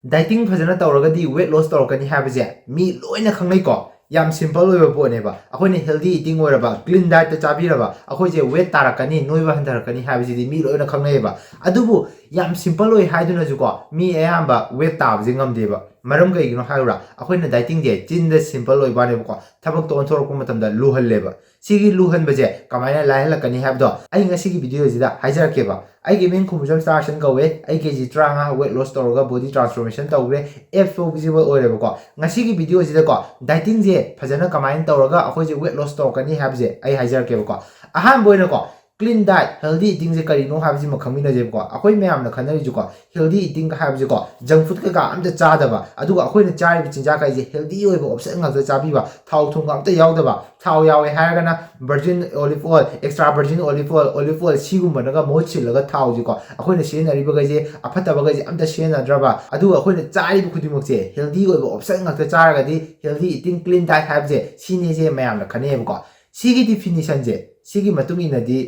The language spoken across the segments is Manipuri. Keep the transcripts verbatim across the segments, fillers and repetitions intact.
Dieting ꯐꯖꯅ ꯇꯧꯔꯒꯗꯤ weight loss ꯇꯧꯔꯛꯀꯅꯤ ꯍꯥꯏꯕꯁꯦ ꯃꯤ ꯂꯣꯏꯅ ꯈꯪꯅꯩꯀꯣ꯫ ꯌꯥꯝ simple ꯑꯣꯏꯕ ꯄꯣꯠꯅꯦꯕ꯫ ꯑꯩꯈꯣꯏꯅ healthy eating ꯑꯣꯏꯔꯕ, clean dietꯇ ꯆꯥꯕꯤꯔꯕ, ꯑꯩꯈꯣꯏꯁꯦ weight ꯇꯥꯔꯛꯀꯅꯤ, ꯅꯣꯏꯕ ꯍꯟꯊꯔꯛꯀꯅꯤ ꯍꯥꯏꯕꯁꯤꯗꯤ ꯃꯤ ꯂꯣꯏꯅ ꯈꯪꯅꯩꯌꯦꯕ꯫ ꯑꯗꯨꯕꯨ ꯌꯥꯝ simple ꯑꯣꯏ ꯍꯥꯏꯗꯨꯅꯁꯨꯀꯣ ꯃꯤ ꯑꯌꯥꯝꯕ weight ꯇꯥꯕꯁꯦ ꯉꯝꯗꯦꯕ꯫ ꯃꯔꯝ ꯀꯩꯒꯤꯅꯣ ꯍꯥꯏꯕ꯭ꯔꯥ? ꯑꯩꯈꯣꯏꯅ dietingꯁꯦ ꯆꯤꯟꯗ simple ꯑꯣꯏꯕ ꯋꯥꯅꯦꯕꯀꯣ, ꯊꯕꯛꯇ ꯑꯣꯟꯊꯣꯔꯛꯄ ꯃꯇꯝꯗ ꯂꯨꯍꯜꯂꯦꯕ꯫ ꯁꯤꯒꯤ ꯂꯨꯍꯟꯕꯁꯦ ꯀꯃꯥꯏꯅ ꯂꯥꯏꯍꯜꯂꯛꯀꯅꯤ ꯍꯥꯏꯕꯗꯣ ꯑꯩ ꯉꯁꯤꯒꯤ videoꯁꯤꯗ ꯍꯥꯏꯖꯔꯛꯀꯦꯕ꯫ ꯑꯩꯒꯤ ꯃꯤꯡ ꯈꯨꯃꯨꯖꯝ ꯁ꯭ꯇꯥꯔꯁꯟ ꯀꯧꯋꯦ꯫ ꯑꯩ ꯀꯦ ꯖꯤ ꯇꯔꯥꯃꯉꯥ weight loss ꯇꯧꯔꯒ body transformation ꯇꯧꯈ꯭ꯔꯦ꯫ Abs ꯐꯥꯎ visible ꯑꯣꯏꯔꯦꯕꯀꯣ꯫ ꯉꯁꯤꯒꯤ videoꯁꯤꯗꯀꯣ dietingꯁꯦ ꯐꯖꯅ ꯀꯃꯥꯏꯅ ꯇꯧꯔꯒ ꯑꯩꯈꯣꯏꯁꯦ weight loss ꯇꯧꯔꯛꯀꯅꯤ ꯍꯥꯏꯕꯁꯦ ꯑꯩ ꯍꯥꯏꯖꯔꯛꯀꯦꯕꯀꯣ꯫ ꯑꯍꯥꯟꯕ ꯑꯣꯏꯅꯀꯣ clean diet, healthy eatingꯁꯦ ꯀꯔꯤꯅꯣ ꯍꯥꯏꯕꯁꯤꯃ ꯈꯪꯃꯤꯟꯅꯁꯦꯕꯀꯣ꯫ ꯑꯩꯈꯣꯏ ꯃꯌꯥꯝꯅ ꯈꯟꯅꯔꯤꯁꯦꯀꯣ healthy eating ꯍꯥꯏꯕꯁꯦꯀꯣ junk food ꯀꯩꯀꯥ ꯑꯝꯇ ꯆꯥꯗꯕ, ꯑꯗꯨꯒ ꯑꯩꯈꯣꯏꯅ ꯆꯥꯔꯤꯕ ꯆꯤꯟꯖꯥꯛ ꯍꯥꯏꯁꯦ healthy ꯑꯣꯏꯕ option ꯉꯥꯛꯇ ꯆꯥꯕꯤꯕ, ꯊꯥꯎ ꯊꯨꯝꯒ ꯑꯝꯇ ꯌꯥꯎꯗꯕ꯫ ꯊꯥꯎ ꯌꯥꯎꯋꯦ ꯍꯥꯏꯔꯒꯅ virgin olive oil, extra virgin olive oil, olive oil ꯁꯤꯒꯨꯝꯕꯅꯒ ꯃꯍꯨꯠ ꯁꯤꯜꯂꯒ ꯊꯥꯎꯁꯤꯀꯣ ꯑꯩꯈꯣꯏꯅ ꯁꯤꯖꯤꯟꯅꯔꯤꯕꯈꯩꯁꯦ ꯑꯐꯠꯇꯕꯈꯩꯁꯦ ꯑꯝꯇ ꯁꯤꯖꯤꯟꯅꯗ꯭ꯔꯕ, ꯑꯗꯨꯒ ꯑꯩꯈꯣꯏꯅ ꯆꯥꯔꯤꯕ ꯈꯨꯗꯤꯡꯃꯛꯁꯦ healthy ꯑꯣꯏꯕ option ꯉꯥꯛꯇ ꯆꯥꯔꯒꯗꯤ healthy eating, clean diet ꯍꯥꯏꯕꯁꯦ ꯁꯤꯅꯦꯁꯦ ꯃꯌꯥꯝꯅ ꯈꯟꯅꯩꯌꯦꯕꯀꯣ꯫ ꯁꯤꯒꯤ definitionꯁꯦ, ꯁꯤꯒꯤ ꯃꯇꯨꯡ ꯏꯟꯅꯗꯤ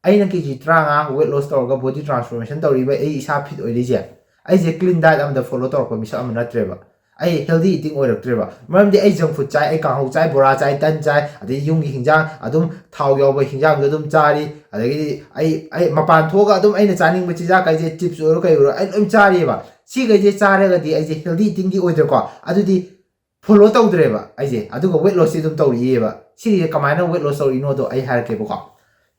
ꯑꯩꯅ ꯀꯦ ꯖꯤ ꯇꯔꯥꯃꯉꯥ weight loss ꯇꯧꯔꯒ body transformation ꯇꯧꯔꯤꯕ, ꯑꯩ ꯏꯁꯥ fit ꯑꯣꯏꯔꯤꯁꯦ, ꯑꯩꯁꯦ clean diet ꯑꯃꯗ follow ꯇꯧꯔꯛꯄ ꯃꯤꯁꯛ ꯑꯃ ꯅꯠꯇ꯭ꯔꯦꯕ꯫ ꯑꯩ healthy eating ꯑꯣꯏꯔꯛꯇ꯭ꯔꯦꯕ꯫ ꯃꯔꯝꯗꯤ ꯑꯩ junk food ꯆꯥꯏ, ꯑꯩ ꯀꯥꯡꯍꯧ ꯆꯥꯏ, ꯕꯣꯔꯥ ꯆꯥꯏ, ꯇꯟ ꯆꯥꯏ, ꯑꯗꯩ ꯌꯨꯝꯒꯤ ꯍꯤꯟꯖꯥꯡ ꯑꯗꯨꯝ ꯊꯥꯎ ꯌꯥꯎꯕ ꯍꯤꯟꯖꯥꯡꯗꯣ ꯑꯗꯨꯝ ꯆꯥꯔꯤ, ꯑꯗꯒꯤꯗꯤ ꯑꯩ ꯑꯩ ꯃꯄꯥꯟ ꯊꯣꯛꯑꯒ ꯑꯗꯨꯝ ꯑꯩꯅ ꯆꯥꯅꯤꯡꯕ ꯆꯤꯟꯖꯥꯛ ꯍꯥꯏꯁꯦ chips ꯑꯣꯏꯔꯣ ꯀꯩ ꯑꯣꯏꯔꯣ ꯑꯩ ꯂꯣꯏ ꯆꯥꯔꯤꯕ꯫ ꯁꯤꯈꯩꯁꯦ ꯆꯥꯔꯒꯗꯤ ꯑꯩꯁꯦ healthy eatingꯗꯤ ꯑꯣꯏꯗ꯭ꯔꯦꯀꯣ꯫ ꯑꯗꯨꯗꯤ follow ꯇꯧꯗ꯭ꯔꯦꯕ ꯑꯩꯁꯦ, ꯑꯗꯨꯒ weight lossꯁꯦ ꯑꯗꯨꯝ ꯇꯧꯔꯤꯑꯕ꯫ ꯁꯤꯒꯤꯁꯦ ꯀꯃꯥꯏꯅ weight loss ꯇꯧꯔꯤꯅꯣꯗꯣ ꯑꯩ ꯍꯥꯏꯔꯛꯀꯦꯕꯀꯣ꯫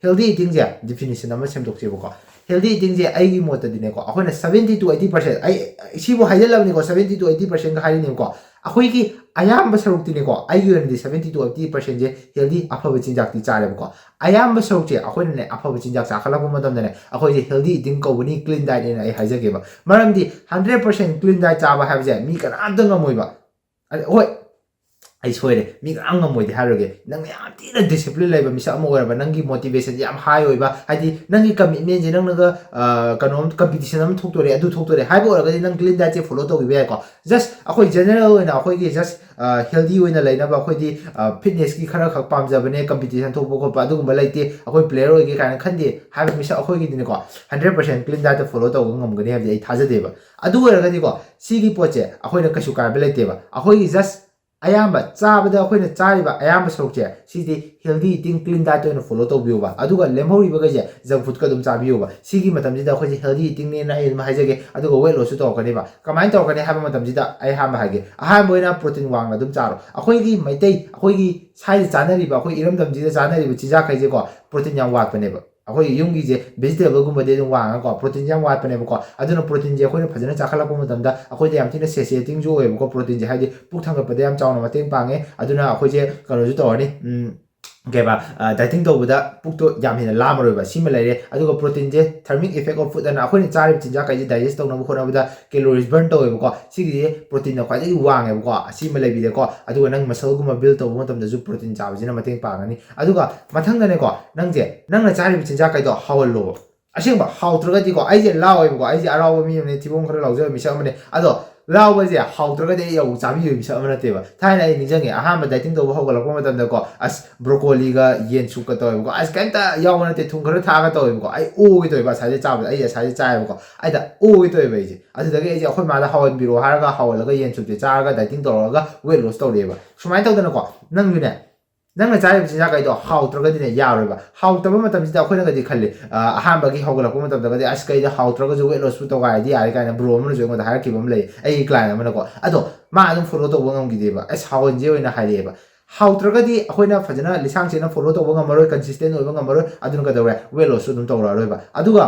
Healthy eatingꯁꯦ definition ꯑꯃ ꯁꯦꯝꯗꯣꯛꯁꯦꯕꯀꯣ꯫ Healthy eatingꯁꯦ ꯑꯩꯒꯤ ꯃꯣꯠꯇꯗꯤꯅꯦꯀꯣ, ꯑꯩꯈꯣꯏꯅ seventy to eighty percent, ꯑꯩ ꯁꯤꯕꯨ ꯍꯥꯏꯖꯤꯜꯂꯕꯅꯤꯀꯣ, seventy to eighty percentꯒ ꯍꯥꯏꯔꯤꯅꯦꯕꯀꯣ꯫ ꯑꯩꯈꯣꯏꯒꯤ ꯑꯌꯥꯝꯕ ꯁꯔꯨꯛꯇꯤꯅꯦꯀꯣ, ꯑꯩꯒꯤ ꯑꯣꯏꯅꯗꯤ seventy to eighty percentꯁꯦ healthy, ꯑꯐꯕ ꯆꯤꯟꯖꯥꯛꯇꯤ ꯆꯥꯔꯦꯕꯀꯣ꯫ ꯑꯌꯥꯝꯕ ꯁꯔꯨꯛꯁꯦ ꯑꯩꯈꯣꯏꯅꯅꯦ ꯑꯐꯕ ꯆꯤꯟꯖꯥꯛ ꯆꯥꯈꯠꯂꯛꯄ ꯃꯇꯝꯗꯅꯦ ꯑꯩꯈꯣꯏꯁꯦ healthy eating ꯀꯧꯒꯅꯤ, clean dietꯅꯦꯅ ꯑꯩ ꯍꯥꯏꯖꯒꯦꯕ꯫ ꯃꯔꯝꯗꯤ hundred percent clean diet ꯆꯥꯕ ꯍꯥꯏꯕꯁꯦ ꯃꯤ ꯀꯅꯥꯝꯇ ꯉꯝꯃꯣꯏꯕ꯫ ꯑꯗ ꯍꯣꯏ, ꯑꯩ ꯁꯣꯏꯔꯦ, ꯃꯤ ꯀꯅꯥꯝ ꯉꯝꯃꯣꯏꯗꯤ ꯍꯥꯏꯔꯣꯏꯒꯦ꯫ ꯅꯪꯅ ꯌꯥꯝ ꯊꯤꯅ discipline ꯂꯩꯕ ꯃꯤꯁꯛ ꯑꯃ ꯑꯣꯏꯔꯕ, ꯅꯪꯒꯤ motivation ꯁꯦ ꯌꯥꯝ high ꯑꯣꯏꯕ, ꯍꯥꯏꯗꯤ ꯅꯪꯒꯤ commitment ꯁꯦ, ꯅꯪꯅꯒ ꯑ, ꯀꯩꯅꯣꯝ competition ꯑꯃ ꯊꯣꯛꯇꯣꯔꯦ, ꯑꯗꯨ ꯊꯣꯛꯇꯣꯔꯦ ꯍꯥꯏꯕ ꯑꯣꯏꯔꯒꯗꯤ ꯅꯪ clean diet ꯁꯦ follow ꯇꯧꯈꯤꯕ ꯌꯥꯏꯀꯣ꯫ Just ꯑꯩꯈꯣꯏ general ꯑꯣꯏꯅ ꯑꯩꯈꯣꯏꯒꯤ just healthy ꯑꯣꯏꯅ ꯂꯩꯅꯕ, ꯑꯩꯈꯣꯏꯗꯤ fitness ꯀꯤ ꯈꯔ ꯈꯛ ꯄꯥꯝꯖꯕꯅꯦ, competition ꯊꯣꯛꯄ ꯈꯣꯠꯄ ꯑꯗꯨꯒꯨꯝꯕ ꯂꯩꯇꯦ, ꯑꯩꯈꯣꯏ player ꯑꯣꯏꯒꯦ ꯀꯥꯏꯅ ꯈꯟꯗꯦ ꯍꯥꯏꯕ ꯃꯤꯁꯛ ꯑꯩꯈꯣꯏꯒꯤꯗꯤꯅꯦꯀꯣ, hundred percent clean diet ꯇ follow ꯇꯧꯕ ꯉꯝꯒꯅꯤ ꯍꯥꯏꯕꯗꯤ ꯑꯩ ꯊꯥꯖꯗꯦꯕ꯫ ꯑꯗꯨ ꯑꯣꯏꯔꯒꯗꯤꯀꯣ, ꯁꯤꯒꯤ ꯄꯣꯠꯁꯦ ꯑꯩꯈꯣꯏꯅ ꯀꯩꯁꯨ ꯀꯥꯏꯕ ꯂꯩꯇꯦꯕ꯫ ꯑꯩꯈꯣꯏꯒꯤ just ꯑꯌꯥꯝꯕ ꯆꯥꯕꯗ, ꯑꯩꯈꯣꯏꯅ ꯆꯥꯔꯤꯕ ꯑꯌꯥꯝꯕ ꯁꯔꯨꯛꯁꯦ, ꯁꯤꯗꯤ healthy eating, clean diet ꯑꯣꯏꯅ follow ꯇꯧꯕꯤꯌꯣꯕ꯫ ꯑꯗꯨꯒ ꯂꯦꯝꯍꯧꯔꯤꯕꯈꯩꯁꯦ junk food ꯀ ꯑꯗꯨꯝ ꯆꯥꯕꯤꯌꯣꯕ꯫ ꯁꯤꯒꯤ ꯃꯇꯝꯁꯤꯗ ꯑꯩꯈꯣꯏꯁꯦ healthy eating ꯅꯦꯅ ꯑꯩ ꯑꯗꯨꯝ ꯍꯥꯏꯖꯒꯦ, ꯑꯗꯨꯒ weight loss ꯁꯨ ꯇꯧꯔꯛꯀꯅꯦꯕ꯫ ꯀꯃꯥꯏꯅ ꯇꯧꯔꯛꯀꯅꯤ ꯍꯥꯏꯕ ꯃꯇꯝꯁꯤꯗ ꯑꯩ ꯑꯍꯥꯟꯕ ꯍꯥꯏꯒꯦ꯫ ꯑꯍꯥꯟꯕ ꯑꯣꯏꯅ protein ꯋꯥꯡꯅ ꯑꯗꯨꯝ ꯆꯥꯔꯣ꯫ ꯑꯩꯈꯣꯏꯒꯤ ꯃꯩꯇꯩ, ꯑꯩꯈꯣꯏꯒꯤ ꯁ꯭ꯋꯥꯏꯗ ꯆꯥꯅꯔꯤꯕ, ꯑꯩꯈꯣꯏ ꯏꯔꯝꯗꯝꯁꯤꯗ ꯆꯥꯅꯔꯤꯕ ꯆꯤꯟꯖꯥꯛꯈꯩꯁꯦꯀꯣ, protein ꯌꯥꯝ ꯋꯥꯠꯄꯅꯦꯕ꯫ ꯑꯩꯈꯣꯏꯒꯤ ꯌꯨꯝꯒꯤꯁꯦ vegetable ꯒꯨꯝꯕꯗꯤ ꯑꯗꯨꯝ ꯋꯥꯡꯉꯒꯀꯣ, protein ꯁꯦ ꯌꯥꯝ ꯋꯥꯠꯄꯅꯦꯕꯀꯣ꯫ ꯑꯗꯨꯅ protein ꯁꯦ ꯑꯩꯈꯣꯏꯅ ꯐꯖꯅ ꯆꯥꯈꯠꯂꯛꯄ ꯃꯇꯝꯗ ꯑꯩꯈꯣꯏꯗ ꯌꯥꯝ ꯊꯤꯅ satiating ꯁꯨ ꯑꯣꯏꯌꯦꯕꯀꯣ꯫ Protein ꯁꯦ ꯍꯥꯏꯗꯤ ꯄꯨꯛ ꯊꯟꯒꯠꯄꯗ ꯌꯥꯝ ꯆꯥꯎꯅ ꯃꯇꯦꯡ ꯄꯥꯡꯉꯦ꯫ ꯑꯗꯨꯅ ꯑꯩꯈꯣꯏꯁꯦ ꯀꯩꯅꯣꯁꯨ ꯇꯧꯔꯅꯤ, ꯎꯝ, ꯀꯩꯕ, ꯑ, dieting ꯇꯧꯕꯗ ꯄꯨꯛꯇꯣ ꯌꯥꯝ ꯍꯦꯟꯅ ꯂꯥꯝꯃꯔꯣꯏꯕ꯫ ꯁꯤꯃ ꯂꯩꯔꯦ꯫ ꯑꯗꯨꯒ protein say thermic effect of food ꯑꯅ ꯑꯩꯈꯣꯏꯅ ꯆꯥꯔꯤꯕ ꯆꯤꯟꯖꯥꯛꯈꯩꯁꯦ digest ꯇꯧꯅꯕ ꯍꯣꯠꯅꯕꯗ calories burn ꯇꯧꯋꯦꯕꯀꯣ꯫ ꯁꯤꯒꯤꯁꯦ protein ꯅ ꯈ꯭ꯋꯥꯏꯗꯒꯤ ꯋꯥꯡꯉꯦꯕꯀꯣ꯫ ꯑꯁꯤꯃ ꯂꯩꯕꯤꯔꯦꯀꯣ꯫ ꯑꯗꯨꯒ ꯅꯪ muscle ꯒꯨꯝꯕ build ꯇꯧꯕ ꯃꯇꯝꯗꯁꯨ protein ꯆꯥꯕꯁꯤꯅ ꯃꯇꯦꯡ ꯄꯥꯡꯒꯅꯤ꯫ ꯑꯗꯨꯒ ꯃꯊꯪꯗꯅꯦꯀꯣ, ꯅꯪꯁꯦ, ꯅꯪꯅ ꯆꯥꯔꯤꯕ ꯆꯤꯟꯖꯥꯛꯈꯩꯗꯣ ꯍꯥꯎꯍꯜꯂꯣꯕ꯫ ꯑꯁꯦꯡꯕ ꯍꯥꯎꯇ꯭ꯔꯒꯗꯤꯀꯣ, ꯑꯩꯁꯦ ꯂꯥꯎꯋꯦꯕꯀꯣ, ꯑꯩꯁꯦ ꯑꯔꯥꯎꯕ ꯃꯤ ꯑꯃꯅꯦ, ꯊꯤꯕꯣꯡ ꯈꯔ ꯂꯥꯎꯖꯕ ꯃꯤꯁꯛ ꯑꯃꯅꯦ꯫ ꯑꯗꯣ ꯂꯥꯎꯕꯁꯦ ꯍꯥꯎꯇ꯭ꯔꯒꯗꯤ ꯑꯩ ꯌꯥꯝ ꯆꯥꯕꯤꯕ ꯃꯤꯁꯛ ꯑꯃ ꯅꯠꯇꯦꯕ꯫ ꯊꯥꯏꯅ ꯑꯩ ꯅꯤꯡꯁꯤꯡꯉꯦ, ꯑꯍꯥꯟꯕ dieting ꯇꯧꯕ ꯍꯧꯒꯠꯂꯛꯄ ꯃꯇꯝꯗꯀꯣ, ꯑꯁ, broccoli ꯒ ꯌꯦꯟ soup ꯀ ꯇꯧꯋꯦꯕꯀꯣ꯫ ꯑꯁ, ꯀꯩꯝꯇ ꯌꯥꯎꯕ ꯅꯠꯇꯦ, ꯊꯨꯝ ꯈꯔ ꯊꯥꯛꯑꯒ ꯇꯧꯋꯦꯕꯀꯣ꯫ ꯑꯩ ꯑꯣꯒꯦ ꯇꯧꯋꯦꯕ, ꯉꯁꯥꯏꯗꯩ ꯆꯥꯕꯗ, ꯑꯩ ꯉꯁꯥꯏꯗꯩ ꯆꯥꯏꯌꯦꯕꯀꯣ꯫ ꯑꯩꯗ ꯑꯣꯒꯦ ꯇꯧꯋꯦꯕ ꯑꯩꯁꯦ꯫ ꯑꯗꯨꯗꯒꯤ ꯑꯩꯁꯦ ꯑꯩꯈꯣꯏ ꯃꯥꯗ ꯍꯥꯎꯍꯟꯕꯤꯔꯣ ꯍꯥꯏꯔꯒ ꯍꯥꯎꯍꯜꯂꯒ ꯌꯦꯟ soup ꯁꯦ ꯆꯥꯔꯒ dieting ꯇꯧꯔꯒ weight loss ꯇꯧꯔꯛꯑꯦꯕ꯫ ꯁꯨꯃꯥꯏꯅ ꯇꯧꯗꯅꯀꯣ, ꯅꯪꯁꯨꯅꯦ, ꯅꯪꯅ ꯆꯥꯔꯤꯕ ꯆꯤꯟꯖꯥꯛꯈꯩꯗꯣ ꯍꯥꯎꯇ꯭ꯔꯒꯗꯤꯅꯦ, ꯌꯥꯔꯣꯏꯕ꯫ ꯍꯥꯎꯇꯕ ꯃꯇꯝꯁꯤꯗ ꯑꯩꯈꯣꯏꯅꯒꯗꯤ ꯈꯜꯂꯤ, ꯑ, ꯑꯍꯥꯟꯕꯒꯤ ꯍꯧꯒꯠꯂꯛꯄ ꯃꯇꯝꯗꯒꯗꯤ, "ꯑꯁ, ꯀꯩꯗ ꯍꯥꯎꯇ꯭ꯔꯒꯁꯨ weight loss ꯄꯨ ꯇꯧꯒꯥꯏꯔꯗꯤ ꯌꯥꯔꯦ" ꯀꯥꯏꯅ bro ꯑꯃꯅꯁꯨ ꯑꯩꯉꯣꯟꯗ ꯍꯥꯏꯔꯛꯈꯤꯕ ꯑꯃ ꯂꯩ, ꯑꯩꯒꯤ client ꯑꯃꯅꯀꯣ꯫ ꯑꯗꯣ ꯃꯥ ꯑꯗꯨꯝ follow ꯇꯧꯕ ꯉꯝꯈꯤꯗꯦꯕ꯫ "ꯑꯁ, ꯍꯥꯎꯍꯟꯁꯦ" ꯑꯣꯏꯅ ꯍꯥꯏꯔꯛꯑꯦꯕ꯫ ꯍꯥꯎꯇ꯭ꯔꯒꯗꯤ ꯑꯩꯈꯣꯏꯅ ꯐꯖꯅ ꯂꯤꯁꯥꯡ ꯆꯦꯠꯅ follow ꯇꯧꯕ ꯉꯝꯃꯔꯣꯏ, consistent ꯑꯣꯏꯕ ꯉꯝꯃꯔꯣꯏ, ꯑꯗꯨꯅ ꯀꯩꯗꯧꯔꯦ? Weight loss ꯁꯨ ꯑꯗꯨꯝ ꯇꯧꯔꯛꯑꯔꯣꯏꯕ꯫ ꯑꯗꯨꯒ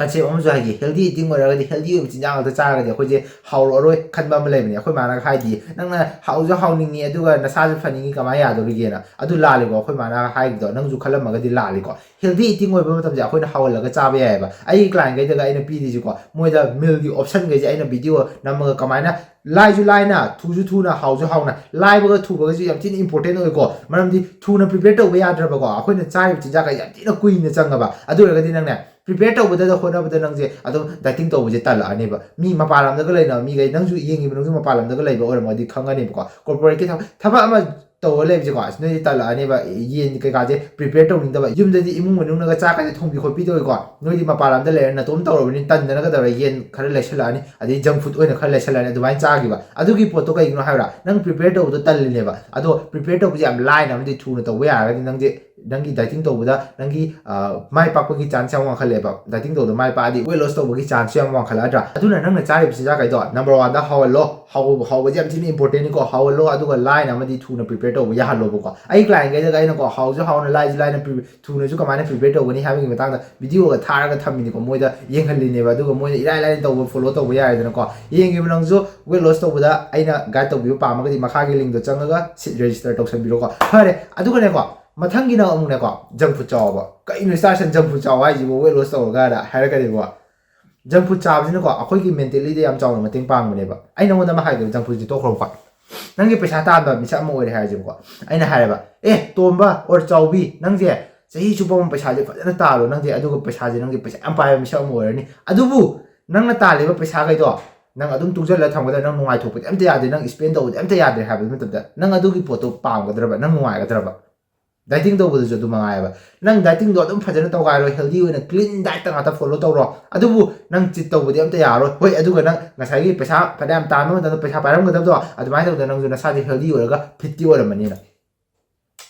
ꯀꯟꯁꯦꯞ ꯑꯃꯁꯨ ꯍꯥꯏꯒꯦ, ꯍꯦꯜꯗꯤ ꯏꯇꯤꯡ ꯑꯣꯏꯔꯒꯗꯤ, ꯍꯦꯜꯗꯤ ꯑꯣꯏꯕ ꯆꯤꯟꯖꯥꯛ ꯉꯥꯛꯇ ꯆꯥꯔꯒꯗꯤ ꯑꯩꯈꯣꯏꯁꯦ ꯍꯥꯎꯔꯛꯑꯔꯣꯏ ꯈꯟꯕ ꯑꯃ ꯂꯩꯕꯅꯦ꯫ ꯑꯩꯈꯣꯏ ꯃꯥꯅꯒ ꯍꯥꯏꯗꯤ, "ꯅꯪꯅ ꯍꯥꯎꯁꯨ ꯍꯥꯎꯅꯤꯡꯉꯤ ꯑꯗꯨꯒ ꯅꯁꯥꯁꯨ ꯐꯅꯤꯡꯉꯤ, ꯀꯃꯥꯏꯅ ꯌꯥꯗꯣꯔꯤꯒꯦꯅ?" ꯑꯗꯨ ꯂꯥꯜꯂꯦꯀꯣ, ꯑꯩꯈꯣꯏ ꯃꯥꯅ ꯍꯥꯏꯕꯗꯣ ꯅꯪꯁꯨ ꯈꯜꯂꯝꯃꯒꯗꯤ ꯂꯥꯜꯂꯤꯀꯣ꯫ ꯍꯦꯜꯗꯤ ꯏꯇꯤꯡ ꯑꯣꯏꯕ ꯃꯇꯝꯁꯦ ꯑꯩꯈꯣꯏꯅ ꯍꯥꯎꯍꯜꯂꯒ ꯆꯥꯕ ꯌꯥꯏꯑꯕ꯫ ꯑꯩꯒꯤ ꯀ꯭ꯂꯥꯏꯟꯈꯩꯗꯒ ꯑꯩꯅ ꯄꯤꯔꯤꯁꯤꯀꯣ, ꯃꯣꯏꯗ ꯃꯤꯜꯒꯤ ꯑꯣꯞꯁꯟꯈꯩꯁꯦ ꯑꯩꯅ ꯚꯤꯗꯤꯑꯣ ꯅꯝꯃꯒ ꯀꯃꯥꯏꯅ ꯂꯥꯏꯁꯨ ꯂꯥꯏꯅ, ꯊꯨꯁꯨ ꯊꯨꯅ, ꯍꯥꯎꯁꯨ ꯍꯥꯎꯅ, ꯂꯥꯏꯕꯒ ꯊꯨꯕꯒꯁꯨ ꯌꯥꯝ ꯊꯤꯅ ꯏꯝꯄꯣꯔꯇꯦꯟ ꯑꯣꯏꯀꯣ꯫ ꯃꯔꯝꯗꯤ ꯊꯨꯅ ꯄ꯭ꯔꯤꯄꯦꯌꯔ ꯇꯧꯕ ꯌꯥꯗ꯭ꯔꯕꯀꯣ, ꯑꯩꯈꯣꯏꯅ ꯆꯥꯔꯤꯕ ꯆꯤꯟꯖꯥꯛꯀ ꯌꯥꯝ ꯊꯤꯅ ꯀꯨꯏꯅ ꯆꯪꯉꯕ꯫ ꯑꯗꯨ ꯑꯣꯏꯔꯒꯗꯤ ꯅꯪꯅꯦ, ꯄ꯭ꯔꯤꯄꯦꯌꯔ ꯇꯧꯕꯗꯗ ꯍꯣꯠꯅꯕꯗ ꯅꯪꯁꯦ ꯑꯗꯨꯝ ꯗꯥꯏꯇꯤꯡ ꯇꯧꯕꯁꯦ ꯇꯜꯂꯛꯑꯅꯦꯕ꯫ ꯃꯤ ꯃꯄꯥꯟ ꯂꯝꯗꯒ ꯂꯩꯅꯕ ꯃꯤꯈꯩ, ꯅꯪꯁꯨ ꯌꯦꯡꯉꯤꯕ, ꯅꯪꯁꯨ ꯃꯄꯥꯟ ꯂꯝꯗꯒ ꯂꯩꯕ ꯑꯣꯏꯔꯝꯃꯗꯤ ꯈꯪꯒꯅꯦꯕꯀꯣ꯫ ꯀꯣꯔꯄꯣꯔꯦꯠꯀꯤ ꯊꯕꯛ, ꯊꯕꯛ ꯑꯃ ꯇꯧꯔ ꯂꯩꯕꯁꯦꯀꯣ, ꯑꯁ, ꯅꯣꯏꯗꯤ ꯇꯜꯂꯛꯑꯅꯦꯕ꯫ ꯌꯦꯟ ꯀꯩꯀꯥꯁꯦ ꯄ꯭ꯔꯤꯄꯦꯌꯔ ꯇꯧꯅꯤꯡꯗꯕ, ꯌꯨꯝꯗꯗꯤ ꯏꯃꯨꯡ ꯃꯅꯨꯡꯅꯒ ꯆꯥꯛꯀꯁꯦ ꯊꯣꯡꯕꯤ ꯈꯣꯠꯄꯤ ꯇꯧꯋꯤꯀꯣ꯫ ꯅꯣꯏꯗꯤ ꯃꯄꯥꯟ ꯂꯝꯗ ꯂꯩꯔ ꯅꯇꯣꯝ ꯇꯧꯔꯕꯅꯤꯅ ꯇꯟꯗꯅ ꯀꯩꯗꯧꯔꯦ, ꯌꯦꯟ ꯈꯔ ꯂꯩꯁꯜꯂꯛꯑꯅꯤ, ꯑꯗꯩ ꯖꯪ ꯐꯨꯗ ꯑꯣꯏꯅ ꯈꯔ ꯂꯩꯁꯜꯂꯛꯑꯅꯤ, ꯑꯗꯨꯃꯥꯏꯅ ꯆꯥꯈꯤꯕ꯫ ꯑꯗꯨꯒꯤ ꯄꯣꯠꯇꯣ ꯀꯩꯒꯤꯅꯣ ꯍꯥꯏꯕ꯭ꯔꯥ? ꯅꯪ ꯄ꯭ꯔꯤꯄꯦꯌꯔ ꯇꯧꯕꯗꯣ ꯇꯜꯂꯤꯅꯦꯕ꯫ ꯑꯗꯣ ꯄ꯭ꯔꯤꯄꯦꯌꯔ ꯇꯧꯕꯁꯦ ꯌꯥꯝ ꯂꯥꯏꯅ ꯑꯃꯗꯤ ꯊꯨꯅ ꯇꯧꯕ ꯌꯥꯔꯒꯗꯤ ꯅꯪꯁꯦ, ꯅꯪꯒꯤ ꯗꯥꯏꯇꯤꯡ ꯇꯧꯕꯗ ꯅꯪꯒꯤ, ꯑ, ꯃꯥꯏ ꯄꯥꯛꯄꯒꯤ ꯆꯥꯟꯁ ꯌꯥꯝ ꯋꯥꯡꯈꯠꯂꯦꯕ꯫ ꯗꯥꯏꯇꯤꯡ ꯇꯧꯕꯗ ꯃꯥꯏ ꯄꯥꯛꯑꯗꯤ ꯋꯦꯠ ꯂꯣꯁ ꯇꯧꯕꯒꯤ ꯆꯥꯟꯁꯁꯨ ꯌꯥꯝ ꯋꯥꯡꯈꯠꯂꯛꯑꯗ꯭ꯔꯥ? ꯑꯗꯨꯅ ꯅꯪꯅ ꯆꯥꯔꯤꯕ ꯆꯤꯟꯖꯥꯛꯈꯩꯗꯣ, ꯅꯝꯕꯔ ꯋꯥꯟꯗ ꯍꯥꯎꯍꯜꯂꯣ꯫ ꯍꯥꯎ-, ꯍꯥꯎꯕꯁꯦ ꯌꯥꯝ ꯊꯤꯅ ꯏꯝꯄꯣꯔꯇꯦꯟꯅꯤꯀꯣ꯫ ꯍꯥꯎꯍꯜꯂꯣ, ꯑꯗꯨꯒ ꯂꯥꯏꯅ ꯑꯃꯗꯤ ꯊꯨꯅ ꯄ꯭ꯔꯤꯄꯦꯌꯔ ꯇꯧꯕ ꯌꯥꯍꯜꯂꯣꯕꯀꯣ꯫ ꯑꯩ ꯀ꯭ꯂꯥꯏꯟꯈꯩꯗꯒ ꯑꯩꯅꯀꯣ, ꯍꯥꯎꯁꯨ ꯍꯥꯎꯅ, ꯂꯥꯏꯁꯨ ꯂꯥꯏꯅ ꯄ꯭ꯔꯤ-, ꯊꯨꯅꯁꯨ ꯀꯃꯥꯏꯅ ꯄ꯭ꯔꯤꯄꯦꯌꯔ ꯇꯧꯒꯅꯤ ꯍꯥꯏꯕꯒꯤ ꯃꯇꯥꯡꯗ ꯚꯤꯗꯤꯑꯣꯒ ꯊꯥꯔꯒ ꯊꯝꯃꯤꯅꯤꯀꯣ꯫ ꯃꯣꯏꯗ ꯌꯦꯡꯍꯜꯂꯤꯅꯦꯕ, ꯑꯗꯨꯒ ꯃꯣꯏꯅ ꯏꯔꯥꯏ ꯂꯥꯏꯅ ꯇꯧꯕ, ꯐꯣꯂꯣ ꯇꯧꯕ ꯌꯥꯔꯦꯗꯅꯀꯣ꯫ ꯌꯦꯡꯉꯤꯕ ꯅꯪꯁꯨ ꯋꯦꯠ ꯂꯣꯁ ꯇꯧꯕꯗ ꯑꯩꯅ ꯒꯥꯏꯗ ꯇꯧꯕꯤꯕ ꯄꯥꯝꯃꯒꯗꯤ ꯃꯈꯥꯒꯤ ꯂꯤꯡꯗꯣ ꯆꯪꯉꯒ ꯁꯤꯠ ꯔꯦꯖꯤꯁꯇꯔ ꯇꯧꯁꯟꯕꯤꯔꯣꯀꯣ꯫ ꯐꯔꯦ, ꯑꯗꯨꯒꯅꯦꯀꯣ, ꯃꯊꯪꯒꯤꯅ ꯑꯃꯨꯛꯅꯦꯀꯣ, ꯖꯪ ꯐꯨꯗ ꯆꯥꯎꯕ꯫ "ꯀꯩꯅꯣ ꯁ꯭ꯇꯥꯔꯁꯟ ꯖꯪ ꯐꯨꯗ ꯆꯥꯎ ꯍꯥꯏꯁꯤꯕꯨ, ꯋꯦꯠ ꯂꯣꯁ ꯇꯧꯔꯒꯅ?" ꯍꯥꯏꯔꯛꯀꯅꯦꯕꯀꯣ꯫ ꯖꯪ ꯐꯨꯗ ꯆꯥꯕꯁꯤꯅꯀꯣ ꯑꯩꯈꯣꯏꯒꯤ ꯃꯦꯟꯇꯦꯂꯤꯗ ꯌꯥꯝ ꯆꯥꯎꯅ ꯃꯇꯦꯡ ꯄꯥꯡꯕꯅꯦꯕ꯫ ꯑꯩ ꯅꯉꯣꯟꯗ ꯑꯃ ꯍꯥꯏꯒꯦꯕ, ꯖꯪ ꯐꯨꯗꯁꯤ ꯇꯣꯛꯈ꯭ꯔꯣꯕꯀꯣ꯫ ꯅꯪꯒꯤ ꯄꯩꯁꯥ ꯇꯥꯟꯕ ꯃꯤꯁꯛ ꯑꯃ ꯑꯣꯏꯔꯦ ꯍꯥꯏꯔꯁꯦꯕꯀꯣ꯫ ꯑꯩꯅ ꯍꯥꯏꯔꯦꯕ, "ꯑꯦ ꯇꯣꯝꯕ ꯑꯣꯔ ꯆꯥꯎꯕꯤ, ꯅꯪꯁꯦ ꯆꯍꯤ ꯆꯨꯞꯄ ꯑꯃ ꯄꯩꯁꯥꯁꯦ ꯐꯖꯅ ꯇꯥꯜꯂꯣ, ꯅꯪꯁꯦ, ꯑꯗꯨꯒ ꯄꯩꯁꯥꯁꯦ ꯅꯪꯒꯤ ꯄꯩꯁꯥ ꯌꯥꯝ ꯄꯥꯏꯕ ꯃꯤꯁꯛ ꯑꯃ ꯑꯣꯏꯔꯅꯤ꯫ ꯑꯗꯨꯕꯨ ꯅꯪꯅ ꯇꯥꯜꯂꯤꯕ ꯄꯩꯁꯥꯈꯩꯗꯣ ꯅꯪ ꯑꯗꯨꯝ ꯇꯨꯡꯁꯤꯜꯂ ꯊꯝꯒꯗꯕ, ꯅꯪ ꯅꯨꯡꯉꯥꯏꯊꯣꯛꯄꯗꯤ ꯑꯝꯇ ꯌꯥꯗꯦ, ꯅꯪ ꯁ꯭ꯄꯦꯟ ꯇꯧꯕꯗꯤ ꯑꯝꯇ ꯌꯥꯗꯦ" ꯍꯥꯏꯕ ꯃꯇꯝꯗ, ꯅꯪ ꯑꯗꯨꯒꯤ ꯄꯣꯠꯇꯣ ꯄꯥꯝꯒꯗ꯭ꯔꯕ? ꯅꯪ ꯅꯨꯡꯉꯥꯏꯒꯗ꯭ꯔꯕ? ꯗꯥꯏꯇꯤꯡ ꯇꯧꯕꯗꯁꯨ ꯑꯗꯨ ꯃꯉꯥꯏꯑꯕ꯫ ꯅꯪ ꯗꯥꯏꯇꯤꯡꯗꯣ ꯑꯗꯨꯝ ꯐꯖꯅ ꯇꯧꯒꯥꯏꯔꯣ, ꯍꯦꯜꯗꯤ ꯑꯣꯏꯅ ꯀ꯭ꯂꯤꯟ ꯗꯥꯏꯠꯇ ꯉꯥꯛꯇ ꯐꯣꯂꯣ ꯇꯧꯔꯣ, ꯑꯗꯨꯕꯨ ꯅꯪ ꯆꯤꯠ ꯇꯧꯕꯗꯤ ꯑꯝꯇ ꯌꯥꯔꯣꯏ꯫ ꯍꯣꯏ, ꯑꯗꯨꯒ ꯅꯪ ꯉꯁꯥꯏꯒꯤ ꯄꯩꯁꯥ ꯐꯅꯌꯥꯝ ꯇꯥꯟꯕ ꯃꯇꯝꯗ ꯄꯩꯁꯥ ꯄꯥꯏꯔꯝꯒꯗꯕꯗꯣ, ꯑꯗꯨꯃꯥꯏꯅ ꯇꯧꯗꯅ ꯅꯪꯁꯨ ꯅꯁꯥꯁꯦ ꯍꯦꯜꯗꯤ ꯑꯣꯏꯔꯒ ꯐꯤꯠꯇꯤ ꯑꯣꯏꯔꯝꯃꯅꯤꯅ꯫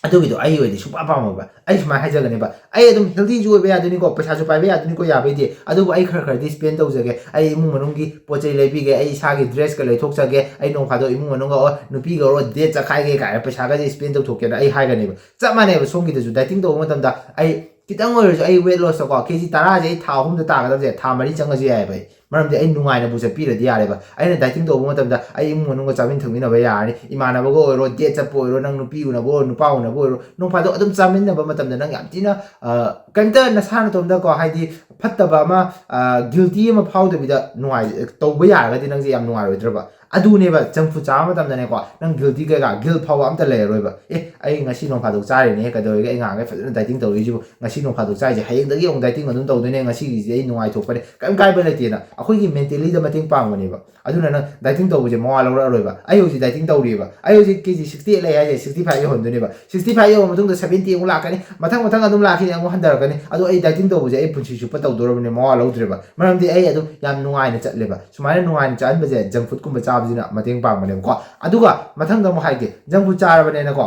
ꯑꯗꯨꯒꯤꯗꯣ ꯑꯩ ꯑꯣꯏꯔꯗꯤ ꯁꯨꯡꯄꯥꯝ ꯄꯥꯝꯃꯣꯏꯕ꯫ ꯑꯩ ꯁꯨꯃꯥꯏꯅ ꯍꯥꯏꯖꯒꯅꯦꯕ, "ꯑꯩ ꯑꯗꯨꯝ ꯍꯦꯜꯗꯤꯁꯨ ꯑꯣꯏꯕ ꯌꯥꯗꯣꯏꯅꯤꯀꯣ, ꯄꯩꯁꯥꯁꯨ ꯄꯥꯏꯕ ꯌꯥꯗꯣꯏꯅꯤꯀꯣ, ꯌꯥꯕꯩꯗꯤ, ꯑꯗꯨꯕꯨ ꯑꯩ ꯈꯔ ꯈꯔꯗꯤ ꯁ꯭ꯄꯦꯟ ꯇꯧꯖꯒꯦ, ꯑꯩ ꯏꯃꯨꯡ ꯃꯅꯨꯡꯒꯤ ꯄꯣꯠ ꯆꯩ ꯂꯩꯕꯤꯒꯦ, ꯑꯩ ꯏꯁꯥꯒꯤ ꯗ꯭ꯔꯦꯁꯀ ꯂꯩꯊꯣꯛꯆꯒꯦ, ꯑꯩ ꯅꯣꯡ ꯐꯥꯗꯣꯛ ꯏꯃꯨꯡ ꯃꯅꯨꯡꯒ ꯑꯣ ꯅꯨꯄꯤꯒ ꯑꯣ ꯗꯦꯠ ꯆꯠꯈꯥꯏꯒꯦ" ꯀꯥꯏꯅ ꯄꯩꯁꯥꯒꯁꯦ ꯁ꯭ꯄꯦꯟ ꯇꯧꯊꯣꯛꯀꯦꯅ ꯑꯩ ꯍꯥꯏꯒꯅꯦꯕ꯫ ꯆꯞ ꯃꯥꯟꯅꯩꯕ, ꯁꯣꯝꯒꯤꯗꯁꯨ ꯗꯥꯏꯇꯤꯡ ꯇꯧꯕ ꯃꯇꯝꯗ ꯑꯩ ꯈꯤꯇꯪ ꯑꯣꯏꯔꯁꯨ ꯑꯩ weight lossꯇꯀꯣ, ꯀꯦ ꯖꯤ ꯇꯔꯥꯁꯦ ꯑꯩ ꯊꯥ ꯑꯍꯨꯝꯗ ꯇꯥꯒꯗꯕꯁꯦ ꯊꯥ ꯃꯔꯤ ꯆꯪꯉꯁꯨ ꯌꯥꯏꯑꯕ ꯑꯩ꯫ ꯃꯔꯝꯗꯤ ꯑꯩ ꯅꯨꯡꯉꯥꯏꯅꯕꯨ ꯆꯠꯄꯤꯔꯗꯤ ꯌꯥꯔꯦꯕ꯫ ꯑꯩꯅ dieting ꯇꯧꯕ ꯃꯇꯝꯗ ꯑꯩ ꯏꯃꯨꯡ ꯃꯅꯨꯡꯒ ꯆꯥꯃꯤꯟ ꯊꯛꯃꯤꯟꯅꯕ ꯌꯥꯔꯅꯤ, ꯏꯃꯥꯟꯅꯕꯒ ꯑꯣꯏꯔꯣ, date ꯆꯠꯄ ꯑꯣꯏꯔꯣ, ꯅꯪ ꯅꯨꯄꯤ ꯎꯅꯕ ꯑꯣꯏꯔꯣ, ꯅꯨꯄꯥ ꯎꯅꯕ ꯑꯣꯏꯔꯣ, ꯅꯣꯡ ꯐꯥꯗꯣꯛ ꯑꯗꯨꯝ ꯆꯥꯃꯤꯟꯅꯕ ꯃꯇꯝꯗ ꯅꯪ ꯌꯥꯝ ꯊꯤꯅ, ꯑ, ꯀꯩꯝꯇ ꯅꯁꯥ ꯅꯇꯣꯝꯗꯀꯣ, ꯍꯥꯏꯗꯤ ꯐꯠꯇꯕ ꯑꯃ, ꯑ, guilty ꯑꯃ ꯐꯥꯎꯗꯕꯤꯗ ꯅꯨꯡꯉꯥꯏ-, ꯇꯧꯕ ꯌꯥꯔꯒꯗꯤ ꯅꯪꯁꯦ ꯌꯥꯝ ꯅꯨꯡꯉꯥꯏꯔꯣꯏꯗ꯭ꯔꯕ? ꯑꯗꯨꯅꯦꯕ junk food ꯆꯥꯕ ꯃꯇꯝꯗꯅꯦꯀꯣ, ꯅꯪ guilty ꯀꯩꯀꯥ, guilt ꯐꯥꯎꯕ ꯑꯝꯇ ꯂꯩꯔꯔꯣꯏꯕ꯫ ꯑꯦ, ꯑꯩ ꯉꯁꯤ ꯅꯣꯡ ꯐꯥꯗꯣꯛ ꯆꯥꯔꯤꯅꯦ, ꯀꯩꯗꯧꯔꯒꯦ, ꯑꯩ ꯉꯍꯥꯟꯈꯩ ꯐꯖꯅ dieting ꯇꯧꯔꯤꯁꯤꯕꯨ, ꯉꯁꯤ ꯅꯣꯡ ꯐꯥꯗꯣꯛ ꯆꯥꯏꯁꯦ, ꯍꯌꯦꯡꯗꯒꯤ ꯑꯃꯨꯛ dieting ꯑꯗꯨꯝ ꯇꯧꯗꯣꯏꯅꯦ, ꯉꯁꯤꯒꯤꯁꯦ ꯑꯩ ꯅꯨꯡꯉꯥꯏꯊꯣꯛꯄꯅꯦ, ꯀꯔꯤꯝ ꯀꯥꯏꯕ ꯂꯩꯇꯦꯅ꯫ ꯑꯩꯈꯣꯏꯒꯤ mentality ꯗ ꯃꯇꯦꯡ ꯄꯥꯡꯕꯅꯦꯕ꯫ ꯑꯗꯨꯅ ꯅꯪ dieting ꯇꯧꯕꯁꯦ ꯃꯋꯥ ꯂꯧꯔꯛꯑꯔꯣꯏꯕ꯫ ꯑꯩ ꯍꯧꯖꯤꯛ dieting ꯇꯧꯔꯤꯑꯕ, ꯑꯩ ꯍꯧꯖꯤꯛ ꯀꯦ ꯖꯤ sixty eight ꯂꯩ ꯍꯥꯏꯁꯦ, sixty five ꯌꯧꯍꯟꯗꯣꯏꯅꯦꯕ꯫ Sixty five ꯌꯧꯔ ꯃꯇꯨꯡꯗ seventy ꯑꯃꯨꯛ ꯂꯥꯛꯀꯅꯤ, ꯃꯊꯪ ꯃꯊꯪ ꯑꯗꯨꯝ ꯂꯥꯛꯈꯤꯅꯤ, ꯑꯃꯨꯛ ꯍꯟꯊꯔꯛꯀꯅꯤ꯫ ꯑꯗꯣ ꯑꯩ dieting ꯇꯧꯕꯁꯦ ꯑꯩ ꯄꯨꯟꯁꯤ ꯆꯨꯞꯄ ꯇꯧꯗꯣꯔꯕꯅꯦ, ꯃꯋꯥ ꯂꯧꯗ꯭ꯔꯦꯕ꯫ ꯃꯔꯝꯗꯤ ꯑꯩ ꯑꯗꯨꯝ ꯌꯥꯝ ꯅꯨꯡꯉꯥꯏꯅ ꯆꯠꯂꯦꯕ꯫ ꯁꯨꯃꯥꯏꯅ ꯅꯨꯡꯉꯥꯏꯅ ꯆꯠꯍꯟꯕꯁꯦ junk food ꯀꯨꯝꯕ ꯆꯥꯕꯁꯤꯅ ꯃꯇꯦꯡ ꯄꯥꯡꯕꯅꯦꯕꯀꯣ꯫ ꯑꯗꯨꯒ ꯃꯊꯪꯗ ꯑꯃꯨꯛ ꯍꯥꯏꯒꯦ, junk food ꯆꯥꯔꯕꯅꯦꯅꯀꯣ,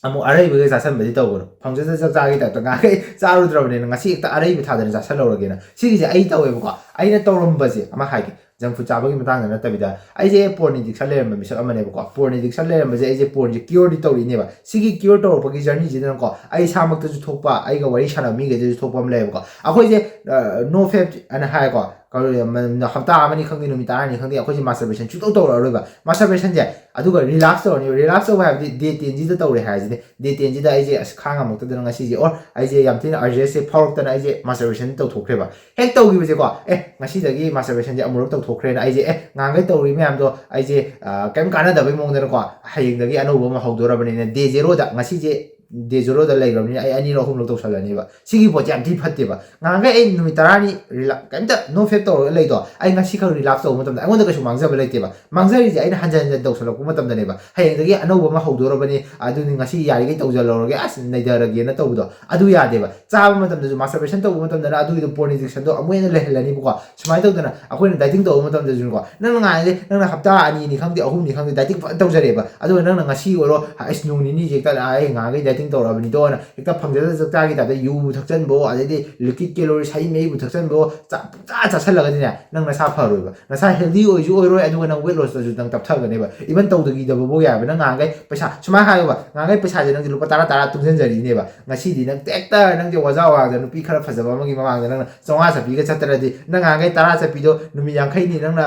ꯑꯃꯨꯛ ꯑꯔꯩꯕꯒ ꯆꯥꯁꯟꯕꯗꯤ ꯇꯧꯒꯅꯨ꯫ ꯐꯪꯖꯗ ꯆꯥꯛ ꯆꯥꯒꯤ ꯇꯥꯏꯞꯇ ꯉꯥꯏꯍꯥꯛꯈꯩ ꯆꯥꯔꯨꯗ꯭ꯔꯕꯅꯤꯅ ꯉꯁꯤ ꯍꯦꯛꯇ ꯑꯔꯩꯕ ꯊꯥꯗꯅ ꯆꯥꯁꯜꯍꯧꯔꯒꯦꯅ꯫ ꯁꯤꯒꯤꯁꯦ ꯑꯩ ꯇꯧꯋꯦꯕꯀꯣ꯫ ꯑꯩꯅ ꯇꯧꯔꯝꯕꯁꯦ ꯑꯃ ꯍꯥꯏꯒꯦ, junk food ꯆꯥꯕꯒꯤ ꯃꯇꯥꯡꯗ ꯅꯠꯇꯕꯤꯗ, ꯑꯩꯁꯦ porn addiction ꯂꯩꯔꯝꯕ ꯃꯤꯁꯛ ꯑꯃꯅꯦꯕꯀꯣ꯫ Porn addiction ꯂꯩꯔꯝꯕꯁꯦ ꯑꯩꯁꯦ porn ꯁꯦ cure ꯗꯤ ꯇꯧꯔꯤꯅꯦꯕ꯫ ꯁꯤꯒꯤ cure ꯇꯧꯔꯛꯄꯒꯤ journey ꯁꯤꯗꯅꯀꯣ, ꯑꯩ ꯏꯁꯥꯃꯛꯇꯁꯨ ꯊꯣꯛꯄ, ꯑꯩꯒ ꯋꯥꯔꯤ ꯁꯥꯟꯅꯕ ꯃꯤꯈꯩꯗꯁꯨ ꯊꯣꯛꯄ ꯑꯃ ꯂꯩꯌꯦꯕꯀꯣ꯫ ꯑꯩꯈꯣꯏꯁꯦ, ꯑ, no fap ꯑꯅ ꯍꯥꯏꯀꯣ, ꯀꯔꯤ, ꯃ-, ꯍꯞꯇꯥ ꯑꯃꯅꯤ ꯈꯪꯗꯦ, ꯅꯨꯃꯤꯠ ꯇꯔꯥꯅꯤ ꯈꯪꯗꯦ, ꯑꯩꯈꯣꯏꯁꯦ masturbation ꯁꯨꯡꯇꯧ ꯇꯧꯔꯛꯑꯔꯣꯏꯕ꯫ Masturbation ꯁꯦ ꯑꯗꯨꯒ relax ꯇꯧꯔꯅꯤ꯫ Relax ꯇꯧꯕ ꯍꯥꯏꯕꯗꯤ day ten ꯁꯤꯗ ꯇꯧꯔꯦ ꯍꯥꯏꯁꯤꯅꯦ꯫ Day ten ꯁꯤꯗ ꯑꯩꯁꯦ ꯑꯁ ꯈꯥꯡ ꯉꯝꯃꯛꯇꯗꯅ ꯉꯁꯤꯁꯦ, or ꯑꯩꯁꯦ ꯌꯥꯝ ꯊꯤꯅ urge ꯁꯦ ꯐꯥꯎꯔꯛꯇꯅ ꯑꯩꯁꯦ masturbation ꯇꯧꯊꯣꯛꯈ꯭ꯔꯦꯕ꯫ ꯍꯦꯛ ꯇꯧꯈꯤꯕꯁꯦꯀꯣ, ꯑꯦ, ꯉꯁꯤꯗꯒꯤ masturbation ꯁꯦ ꯑꯃꯨꯔꯛ ꯇꯧꯊꯣꯛꯈ꯭ꯔꯦꯅ ꯑꯩꯁꯦ, ꯑꯦ, ꯉꯍꯥꯟꯈꯩ ꯇꯧꯔꯤ ꯃꯌꯥꯝꯗꯣ ꯑꯩꯁꯦ, ꯑ, ꯀꯩꯝ ꯀꯥꯟꯅꯗꯕꯩ ꯃꯑꯣꯡꯗꯅꯀꯣ, ꯍꯌꯦꯡꯗꯒꯤ ꯑꯅꯧꯕ ꯑꯃ ꯍꯧꯗꯣꯔꯕꯅꯤꯅ day zero ꯗ, ꯉꯁꯤꯁꯦ day zero ꯗ ꯂꯩꯈ꯭ꯔꯕꯅꯤꯅ ꯑꯩ ꯑꯅꯤꯔꯛ ꯑꯍꯨꯝꯂꯛ ꯇꯧꯁꯜꯂꯅꯦꯕ꯫ ꯁꯤꯒꯤ ꯄꯣꯠꯁꯦ ꯌꯥꯝ ꯊꯤ ꯐꯠꯇꯦꯕ꯫ ꯉꯍꯥꯟꯈꯩ ꯑꯩ ꯅꯨꯃꯤꯠ ꯇꯔꯥꯅꯤ ꯔꯤꯂꯥ-, ꯀꯩꯝꯇ no fap ꯇꯧꯔꯒ ꯂꯩꯗꯣ, ꯑꯩ ꯉꯁꯤꯈꯛ relax ꯇꯧꯕ ꯃꯇꯝꯗ ꯑꯩꯉꯣꯟꯗ ꯀꯩꯁꯨ ꯃꯥꯡꯖꯕ ꯂꯩꯇꯦꯕ꯫ ꯃꯥꯡꯖꯔꯤꯁꯦ ꯑꯩꯅ ꯍꯟꯖꯟ ꯍꯟꯖꯟ ꯇꯧꯁꯜꯂꯛꯄ ꯃꯇꯝꯗꯅꯦꯕ꯫ ꯍꯌꯦꯡꯗꯒꯤ ꯑꯅꯧꯕ ꯑꯃ ꯍꯧꯗꯣꯔꯕꯅꯤ, ꯑꯗꯨꯅꯤ ꯉꯁꯤ ꯌꯥꯔꯤꯈꯩ ꯇꯧꯖꯜꯍꯧꯔꯒꯦ, ꯑꯁ ꯅꯩꯊꯔꯒꯦꯅ ꯇꯧꯕꯗꯣ, ꯑꯗꯨ ꯌꯥꯗꯦꯕ꯫ ꯆꯥꯕ ꯃꯇꯝꯗꯁꯨ, masturbation ꯇꯧꯕ ꯃꯇꯝꯗꯅ ꯑꯗꯨꯒꯤꯗꯣ porn addiction ꯗꯣ ꯑꯃꯨꯛ ꯍꯦꯟꯅ ꯂꯩꯍꯜꯂꯅꯤꯕꯀꯣ꯫ ꯁꯨꯃꯥꯏꯅ ꯇꯧꯗꯅ ꯑꯩꯈꯣꯏꯅ dieting ꯇꯧꯕ ꯃꯇꯝꯗꯁꯨꯀꯣ, ꯅꯪꯅ ꯉꯥꯏꯔꯗꯤ ꯅꯪꯅ ꯍꯞꯇꯥ ꯑꯅꯤꯅꯤ ꯈꯪꯗꯦ, ꯑꯍꯨꯝꯅꯤ ꯈꯪꯗꯦ, dieting ꯐꯖꯅ ꯇꯧꯖꯔꯦꯕ, ꯑꯗꯨꯒ ꯅꯪꯅ ꯉꯁꯤ ꯑꯣꯏꯔꯣ, ꯑꯁ ꯅꯣꯡ ꯅꯤꯅꯤ ꯍꯦꯛꯇ ꯑꯩ ꯉꯍꯥꯟꯈꯩ ꯗꯥꯏꯇꯤꯡ ꯇꯧꯔꯛꯑꯕꯅꯤꯗꯣꯅ ꯍꯦꯛꯇ ꯐꯪꯖꯗ ꯆꯥꯛ ꯆꯥꯒꯤ ꯇꯥꯏꯞꯇ ꯌꯨꯕꯨ ꯊꯛꯆꯟꯕꯣ, ꯑꯗꯩꯗꯤ ꯂꯤꯀ꯭ꯋꯤꯠ ꯀꯦꯂꯣꯔꯤ ꯍꯩ ꯃꯍꯤꯕꯨ ꯊꯛꯆꯟꯕꯣ, ꯆꯥ ꯄꯨꯡꯆꯥ ꯆꯥꯁꯜꯂꯒꯗꯤꯅꯦ, ꯅꯪ ꯅꯁꯥ ꯐꯔꯣꯏꯕ, ꯅꯁꯥ ꯍꯦꯜꯗꯤ ꯑꯣꯏꯁꯨ ꯑꯣꯏꯔꯣꯏ, ꯑꯗꯨꯒ ꯅꯪ ꯋꯦꯠ ꯂꯣꯁꯇꯁꯨ ꯅꯪ ꯇꯞꯊꯒꯅꯦꯕ꯫ ꯏꯚꯟ ꯇꯧꯗꯈꯤꯗꯕꯐꯥꯎ ꯌꯥꯏꯕ꯫ ꯅꯪ ꯉꯍꯥꯟꯈꯩ ꯄꯩꯁꯥ ꯁꯨꯃꯥꯏꯅ ꯍꯥꯏꯌꯣꯕ, ꯉꯍꯥꯟꯈꯩ ꯄꯩꯁꯥꯁꯦ ꯅꯪꯁꯦ ꯂꯨꯄꯥ ꯇꯔꯥ ꯇꯔꯥ ꯇꯨꯡꯁꯤꯟꯖꯔꯤꯅꯦꯕ, ꯉꯁꯤꯗꯤ ꯅꯪ ꯍꯦꯛꯇ ꯅꯪꯁꯦ ꯋꯥꯖꯥ ꯋꯥꯗ ꯅꯨꯄꯤ ꯈꯔ ꯐꯖꯕ ꯑꯃꯒꯤ ꯃꯃꯥꯡꯗ ꯅꯪꯅ ꯆꯥꯝꯃꯉꯥ ꯆꯠꯄꯤꯒ ꯆꯠꯇ꯭ꯔꯗꯤ, ꯅꯪ ꯉꯍꯥꯟꯈꯩ ꯇꯔꯥ ꯆꯠꯄꯤꯗꯣ ꯅꯨꯃꯤꯠ ꯌꯥꯡꯈꯩꯅꯤ ꯅꯪꯅ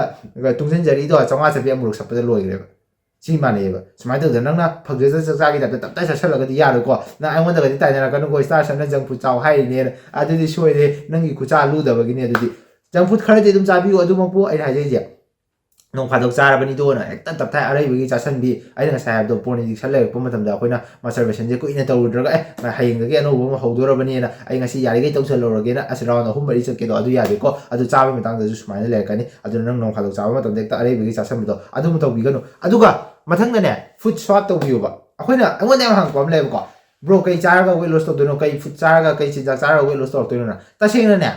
ꯇꯨꯡꯁꯤꯟꯖꯔꯤꯗꯣ, ꯆꯥꯝꯃꯉꯥ ꯆꯠꯄꯤ ꯑꯃꯨꯔꯛ ꯆꯠꯄꯗ ꯂꯣꯏꯈ꯭ꯔꯦꯕ꯫ ꯁꯤ ꯃꯥꯟꯅꯩꯌꯦꯕ꯫ ꯁꯨꯃꯥꯏꯅ ꯇꯧꯗꯅ ꯅꯪꯅ ꯐꯪꯖꯗ ꯆꯥꯛ ꯆꯥꯒꯤ ꯇꯥꯏꯞꯇ ꯇꯞꯇꯥꯏ ꯆꯥꯁꯜꯂꯒꯗꯤ ꯌꯥꯔꯣꯏꯀꯣ꯫ ꯅꯪ ꯑꯩꯉꯣꯟꯗꯒꯗꯤ ꯇꯥꯏꯅꯔꯛꯀꯅꯨꯀꯣ, "ꯁ꯭ꯇꯥꯔ ꯁꯟꯅ ꯖꯪ ꯐꯨꯗ ꯆꯥꯎ ꯍꯥꯏꯔꯤꯅꯦꯅ"꯫ ꯑꯗꯨꯗꯤ ꯁꯣꯏꯔꯦ, ꯅꯪꯒꯤ ꯈꯨꯆꯥ ꯂꯨꯗꯕꯒꯤꯅꯦ꯫ ꯑꯗꯨꯗꯤ ꯖꯪ ꯐꯨꯗ ꯈꯔꯗꯤ ꯑꯗꯨꯝ ꯆꯥꯕꯤꯌꯨ, ꯑꯗꯨꯃꯛꯄꯨ ꯑꯩꯅ ꯍꯥꯏꯖꯩꯁꯦ, ꯅꯣꯡ ꯐꯥꯗꯣꯛ ꯆꯥꯔꯕꯅꯤꯗꯣꯅ ꯍꯦꯛꯇ ꯇꯞꯊꯥꯏ ꯑꯔꯩꯕꯒꯤ ꯆꯥꯁꯟꯕꯤ꯫ ꯑꯩꯅ ꯉꯁꯥꯏ ꯍꯥꯏꯕꯗꯣ, ꯄꯣꯔꯟ ꯑꯦꯗꯤꯛꯁꯟ ꯂꯩꯔꯛꯄ ꯃꯇꯝꯗ ꯑꯩꯈꯣꯏꯅ ꯃꯁꯇꯔꯕꯦꯁꯟꯁꯦ ꯀꯨꯏꯅ ꯇꯧꯔꯨꯗ꯭ꯔꯒ, "ꯑꯦ, ꯍꯌꯦꯡꯗꯒꯤ ꯑꯅꯧꯕ ꯑꯃ ꯍꯧꯗꯣꯔꯕꯅꯦꯅ ꯑꯩ ꯉꯁꯤ ꯌꯥꯔꯤꯈꯩ ꯇꯧꯁꯜꯍꯧꯔꯒꯦꯅ ꯑꯁ ꯔꯥꯎꯟ ꯑꯍꯨꯝ ꯃꯔꯤ ꯆꯠꯀꯦꯗꯣ", ꯑꯗꯨ ꯌꯥꯗꯦꯀꯣ꯫ ꯑꯗꯨ ꯆꯥꯕꯒꯤ ꯃꯇꯥꯡꯗꯁꯨ ꯁꯨꯃꯥꯏꯅ ꯂꯩꯔꯛꯀꯅꯤ꯫ ꯑꯗꯨꯅ ꯅꯪ ꯅꯣꯡ ꯐꯥꯗꯣꯛ ꯆꯥꯕ ꯃꯇꯝꯗ ꯍꯦꯛꯇ ꯑꯔꯩꯕꯒꯤ ꯆꯥꯁꯟꯕꯗꯣ ꯑꯗꯨꯝ ꯇꯧꯕꯤꯒꯅꯨ꯫ ꯑꯗꯨꯒ ꯃꯊꯪꯗꯅꯦ, ꯐꯨꯗ ꯁ꯭ꯋꯥꯞ ꯇꯧꯕꯤꯌꯨꯕ꯫ ꯑꯩꯈꯣꯏꯅ, ꯑꯩꯉꯣꯟꯗ ꯌꯥꯝ ꯍꯪꯉꯛꯄ ꯑꯃ ꯂꯩꯌꯦꯕꯀꯣ, "ꯕ꯭ꯔꯣ, ꯀꯩ ꯆꯥꯔꯒ ꯋꯦꯠ ꯂꯣꯁ ꯇꯧꯗꯣꯏꯅꯣ? ꯀꯩ ꯐꯨꯗ ꯆꯥꯔꯒ, ꯀꯩ ꯆꯤꯟꯖꯥꯛ ꯆꯥꯔꯒ ꯋꯦꯠ ꯂꯣꯁ ꯇꯧꯔꯛꯇꯣꯏꯅꯣꯅ?" ꯇꯁꯦꯡꯅꯅꯦ,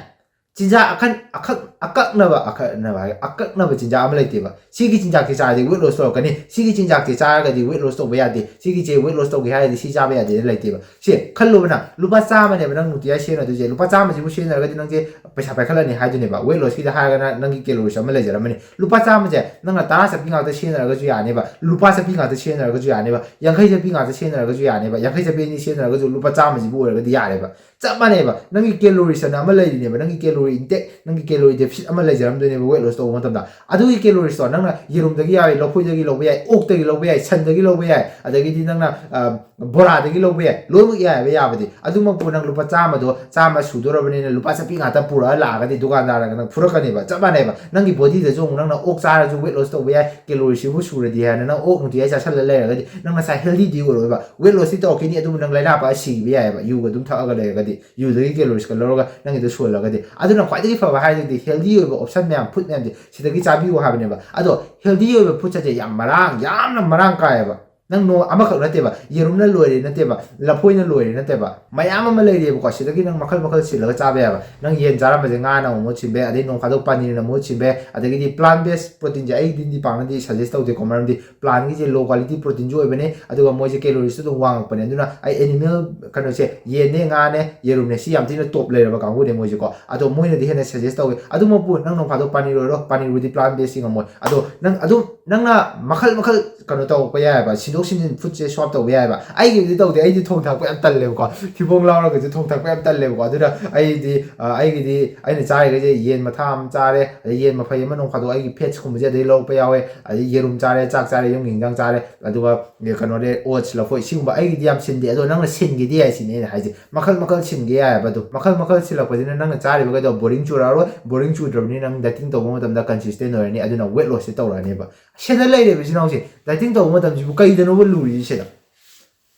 ꯆꯤꯟꯖꯥꯛ ꯑꯀꯟ-, ꯑꯀꯛ-, ꯑꯀꯛꯅꯕ, ꯑꯀꯛꯅꯕ ꯍꯥꯏ-, ꯑꯀꯛꯅꯕ ꯆꯤꯟꯖꯥꯛ ꯑꯃ ꯂꯩꯇꯦꯕ꯫ ꯁꯤꯒꯤ ꯆꯤꯟꯖꯥꯛꯁꯦ ꯆꯥꯔꯗꯤ ꯋꯦꯠ ꯂꯣꯁ ꯇꯧꯔꯛꯀꯅꯤ, ꯁꯤꯒꯤ ꯆꯤꯟꯖꯥꯛꯁꯦ ꯆꯥꯔꯒꯗꯤ ꯋꯦꯠ ꯂꯣꯁ ꯇꯧꯕ ꯌꯥꯗꯦ, ꯁꯤꯒꯤꯁꯦ ꯋꯦꯠ ꯂꯣꯁ ꯇꯧꯒꯦ ꯍꯥꯏꯔꯗꯤ ꯁꯤ ꯆꯥꯕ ꯌꯥꯗꯦꯅ ꯂꯩꯇꯦꯕ꯫ ꯁꯤ ꯈꯜꯂꯨꯕꯅ, ꯂꯨꯄꯥ ꯆꯥꯝꯃꯅꯦꯕ ꯅꯪ ꯅꯨꯡꯇꯤꯖꯥꯏ ꯁꯤꯖꯤꯟꯅꯗꯣꯏꯁꯦ꯫ ꯂꯨꯄꯥ ꯆꯥꯝꯃꯁꯤꯕꯨ ꯁꯤꯖꯤꯟꯅꯔꯒꯗꯤ ꯅꯪꯁꯦ ꯄꯩꯁꯥ ꯄꯥꯏꯈꯠꯂꯅꯤ ꯍꯥꯏꯗꯣꯏꯅꯦꯕ꯫ ꯋꯦꯠ ꯂꯣꯁꯀꯤꯗ ꯍꯥꯏꯔꯒꯅ ꯅꯪꯒꯤ ꯀꯦꯂꯣꯔꯤꯁ ꯑꯃ ꯂꯩꯖꯔꯝꯃꯅꯤ꯫ ꯂꯨꯄꯥ ꯆꯥꯝꯃꯁꯦ ꯅꯪꯅ ꯇꯔꯥ ꯆꯠꯄꯤ ꯉꯥꯛꯇ ꯁꯤꯖꯤꯟꯅꯔꯒꯁꯨ ꯌꯥꯅꯦꯕ, ꯂꯨꯄꯥ ꯆꯠꯄꯤ ꯉꯥꯛꯇ ꯁꯤꯖꯤꯟꯅꯔꯒꯁꯨ ꯌꯥꯅꯦꯕ, ꯌꯥꯡꯈꯩ ꯆꯠꯄꯤ ꯉꯥꯛꯇ ꯁꯤꯖꯤꯟꯅꯔꯒꯁꯨ ꯌꯥꯅꯦꯕ, ꯌꯥꯡꯈꯩ ꯆꯠꯄꯤ ꯑꯅꯤ ꯁꯤꯖꯤꯟꯅꯔꯒꯁꯨ ꯂꯨꯄꯥ ꯆꯥꯝꯃꯁꯤꯕꯨ ꯑꯣꯏꯔꯒꯗꯤ ꯌꯥꯔꯦꯕ꯫ ꯆꯞ ꯃꯥꯟꯅꯩꯕ꯫ ꯅꯪꯒꯤ ꯀꯦꯂꯣꯔꯤꯁ ꯑꯅ ꯑꯃ ꯂꯩꯔꯤꯅꯦꯕ, ꯅꯪꯒꯤ ꯀꯦꯂꯣꯔꯤ ꯏꯟꯇꯦꯛ, ꯅꯪꯒꯤ ꯀꯦꯂꯣꯔꯤ ꯗꯦꯐꯤꯁꯤꯠ ꯑꯃ ꯂꯩꯖꯔꯝꯗꯣꯏꯅꯦꯕ ꯋꯦꯠ ꯂꯣꯁ ꯇꯧꯕ ꯃꯇꯝꯗ꯫ ꯑꯗꯨꯒꯤ ꯀꯦꯂꯣꯔꯤꯁꯇꯣ ꯅꯪꯅ ꯌꯦꯔꯨꯝꯗꯒꯤ ꯌꯥꯏ, ꯂꯐꯣꯏꯗꯒꯤ ꯂꯧꯕ ꯌꯥꯏ, ꯑꯣꯛꯇꯒꯤ ꯂꯧꯕ ꯌꯥꯏ, ꯁꯟꯗꯒꯤ ꯂꯧꯕ ꯌꯥꯏ, ꯑꯗꯒꯤꯗꯤ ꯅꯪꯅ, ꯑ, ꯕꯣꯔꯥꯗꯒꯤ ꯂꯧꯕ ꯌꯥꯏ, ꯂꯣꯏꯅꯃꯛ ꯌꯥꯏꯑꯕ ꯌꯥꯕꯗꯤ꯫ ꯑꯗꯨꯃꯛꯄꯨ ꯅꯪ ꯂꯨꯄꯥ ꯆꯥꯝꯃꯗꯣ, ꯆꯥꯝꯃ ꯁꯨꯗꯣꯔꯕꯅꯤꯅ ꯂꯨꯄꯥ ꯆꯠꯄꯤ ꯉꯥꯛꯇ ꯄꯨꯔꯛꯑ ꯂꯥꯛꯑꯒꯗꯤ ꯗꯨꯀꯥꯟꯗꯥꯔꯒ ꯅꯪ ꯐꯨꯔꯛꯀꯅꯦꯕ꯫ ꯆꯞ ꯃꯥꯟꯅꯩꯕ꯫ ꯅꯪꯒꯤ ꯕꯣꯗꯤꯗꯁꯨ ꯑꯃꯨꯛ ꯅꯪꯅ ꯑꯣꯛ ꯆꯥꯔꯁꯨ ꯋꯦꯠ ꯂꯣꯁ ꯇꯧꯕ ꯌꯥꯏ, ꯀꯦꯂꯣꯔꯤꯁꯤꯕꯨ ꯁꯨꯔꯗꯤ ꯍꯥꯏꯅ ꯅꯪ ꯑꯣꯛ ꯅꯨꯡꯇꯤꯖꯥꯏ ꯆꯥꯁꯜꯂ ꯂꯩꯔꯒꯗꯤ ꯅꯪ ꯅꯁꯥ ꯍꯦꯜꯗꯤꯗꯤ ꯑꯣꯏꯔꯣꯏꯕ꯫ ꯋꯦꯠ ꯂꯣꯁꯇꯤ ꯇꯧꯔꯛꯈꯤꯅꯤ, ꯑꯗꯨꯕꯨ ꯅꯪ ꯂꯥꯏꯅꯥ ꯄꯛꯑ ꯁꯤꯈꯤꯕ ꯌꯥꯏꯑꯕ, ꯌꯨꯒ ꯑꯗꯨꯝ ꯊꯛꯑꯒ ꯂꯩꯔꯒꯗꯤ, ꯌꯨꯗꯒꯤ ꯀꯦꯂꯣꯔꯤꯁꯀ ꯂꯧꯔꯒ ꯅꯪꯒꯤꯗꯣ ꯁꯨꯍꯜꯂꯒꯗꯤ꯫ ꯑꯗꯨꯅ ꯈ꯭ꯋꯥꯏꯗꯒꯤ ꯐꯕ ꯍꯥꯏꯔꯒꯗꯤ ꯍꯦꯜꯗꯤ ꯑꯣꯏꯕ ꯑꯣꯞꯁꯟ ꯃꯌꯥꯝ, ꯐꯨꯗ ꯃꯌꯥꯝꯁꯦ ꯁꯤꯗꯒꯤ ꯆꯥꯕꯤꯌꯨ ꯍꯥꯏꯕꯅꯦꯕ꯫ ꯑꯗꯣ ꯍꯦꯜꯗꯤ ꯑꯣꯏꯕ ꯐꯨꯗ ꯆꯠꯁꯦ ꯌꯥꯝ ꯃꯔꯥꯡ, ꯌꯥꯝꯅ ꯃꯔꯥꯡ ꯀꯥꯏꯌꯦꯕ꯫ ꯅꯪ ꯅꯣꯡ ꯑꯃꯈꯛ ꯅꯠꯇꯦꯕ, ꯌꯦꯔꯨꯝꯅ ꯂꯣꯏꯔꯦ ꯅꯠꯇꯦꯕ, ꯂꯐꯣꯏꯅ ꯂꯣꯏꯔꯦ ꯅꯠꯇꯦꯕ, ꯃꯌꯥꯝ ꯑꯃ ꯂꯩꯔꯤꯕꯀꯣ꯫ ꯁꯤꯗꯒꯤ ꯅꯪ ꯃꯈꯜ ꯃꯈꯜ ꯁꯤꯜꯂꯒ ꯆꯥꯕ ꯌꯥꯕ꯫ ꯅꯪ ꯌꯦꯟ ꯆꯥꯔꯝꯕꯁꯦ ꯉꯥꯅ ꯑꯃꯨꯛ ꯃꯍꯨꯠ ꯁꯤꯟꯕ ꯌꯥꯏ, ꯑꯗꯩ ꯅꯣꯡ ꯐꯥꯗꯣꯛ ꯄꯅꯤꯔꯅ ꯃꯍꯨꯠ ꯁꯤꯟꯕ ꯌꯥꯏ꯫ ꯑꯗꯒꯤꯗꯤ plant based protein ꯁꯦ ꯑꯩꯗꯤ ꯄꯥꯛꯅꯗꯤ suggest ꯇꯧꯗꯦꯀꯣ, ꯃꯔꯝꯗꯤ plant ꯒꯤꯁꯦ low quality protein ꯁꯨ ꯑꯣꯏꯕꯅꯦ, ꯑꯗꯨꯒ ꯃꯣꯏꯁꯦ calorie ꯁꯨ ꯑꯗꯨꯝ ꯋꯥꯡꯉꯛꯄꯅꯦ꯫ ꯑꯗꯨꯅ ꯑꯩ animal ꯀꯩꯅꯣꯁꯦ, ꯌꯦꯟꯅꯦ, ꯉꯥꯅꯦ, ꯌꯦꯔꯨꯝꯅꯦ, ꯁꯤ ꯌꯥꯝ ꯊꯤꯅ top ꯂꯩꯔꯕ ꯀꯥꯡꯕꯨꯅꯦ ꯃꯣꯏꯁꯦꯀꯣ꯫ ꯑꯗꯣ ꯃꯣꯏꯅꯗꯤ ꯍꯦꯟꯅ suggest ꯇꯧꯋꯦ꯫ ꯑꯗꯨꯃꯛꯄꯨ ꯅꯪ ꯅꯣꯡ ꯐꯥꯗꯣꯛ ꯄꯅꯤꯔ ꯑꯣꯏꯔꯣ, ꯄꯅꯤꯔꯕꯨꯗꯤ plant based ꯁꯤ ꯉꯝꯃꯣꯏ꯫ ꯑꯗꯣ ꯅꯪ ꯑꯗꯨꯝ ꯅꯪꯅ ꯃꯈꯜ ꯃꯈꯜ ꯀꯩꯅꯣ ꯇꯧꯔꯛꯄ ꯌꯥꯏꯑꯕ, ꯁꯤꯟꯗꯣꯛ ꯁꯤꯟꯖꯤꯟ food ꯁꯦ swap ꯇꯧꯕ ꯌꯥꯏꯑꯕ꯫ ꯑꯩꯒꯤꯕꯨꯗꯤ ꯇꯧꯗꯦ, ꯑꯩꯗꯤ ꯊꯣꯡ ꯊꯥꯛꯄ ꯌꯥꯝ ꯇꯜꯂꯦꯕꯀꯣ, ꯊꯤꯕꯣꯡ ꯂꯥꯎꯔꯒꯁꯨ ꯊꯣꯡ ꯊꯥꯛꯄ ꯌꯥꯝ ꯇꯜꯂꯦꯕꯀꯣ꯫ ꯑꯗꯨꯅ ꯑꯩꯗꯤ, ꯑ, ꯑꯩꯒꯤꯗꯤ ꯑꯩꯅ ꯆꯥꯔꯤꯈꯩꯁꯦ ꯌꯦꯟ ꯃꯊꯥ ꯑꯃ ꯆꯥꯔꯦ, ꯑꯗꯩ ꯌꯦꯟ ꯃꯐꯩ ꯑꯃ ꯅꯣꯡ ꯐꯥꯗꯣꯛ ꯑꯩꯒꯤ fats ꯀꯨꯝꯕꯁꯦ ꯑꯗꯩ ꯂꯧꯔꯛꯄ ꯌꯥꯎꯋꯦ, ꯑꯗꯩ ꯌꯦꯔꯨꯝ ꯆꯥꯔꯦ, ꯆꯥꯛ ꯆꯥꯔꯦ, ꯌꯨꯝꯒꯤ ꯍꯤꯟꯖꯥꯡ ꯆꯥꯔꯦ, ꯑꯗꯨꯒ ꯀꯩꯅꯣꯗꯤ oats, ꯂꯐꯣꯏ, ꯁꯤꯒꯨꯝꯕ ꯑꯩꯒꯤꯗꯤ ꯌꯥꯝ ꯁꯤꯟꯗꯦ꯫ ꯑꯗꯣ ꯅꯪꯅ ꯁꯤꯟꯒꯦꯗꯤ ꯌꯥꯏ ꯁꯤꯅꯤ ꯑꯩꯅ ꯍꯥꯏꯁꯦ, ꯃꯈꯜ ꯃꯈꯜ ꯁꯤꯟꯒꯦ ꯌꯥꯏꯑꯕ꯫ ꯑꯗꯣ ꯃꯈꯜ ꯃꯈꯜ ꯁꯤꯜꯂꯛꯄꯁꯤꯅ ꯅꯪꯅ ꯆꯥꯔꯤꯕꯈꯩꯗꯣ boring ꯆꯨꯔꯛꯑꯔꯣꯏ, boring ꯆꯨꯗ꯭ꯔꯕꯅꯤꯅ ꯅꯪ dieting ꯇꯧꯕ ꯃꯇꯝꯗ consistent ꯑꯣꯏꯔꯅꯤ, ꯑꯗꯨꯅ weight loss ꯁꯦ ꯇꯧꯔꯛꯑꯅꯦꯕ꯫ ꯁꯤꯗ ꯂꯩꯔꯦꯕ ꯏꯆꯤꯟ ꯏꯅꯥꯎꯁꯦ, dieting ꯇꯧꯕ ꯃꯇꯝꯁꯤꯕꯨ ꯀꯩꯗꯅꯣꯕ ꯂꯨꯔꯤꯁꯦ ꯁꯤꯗ?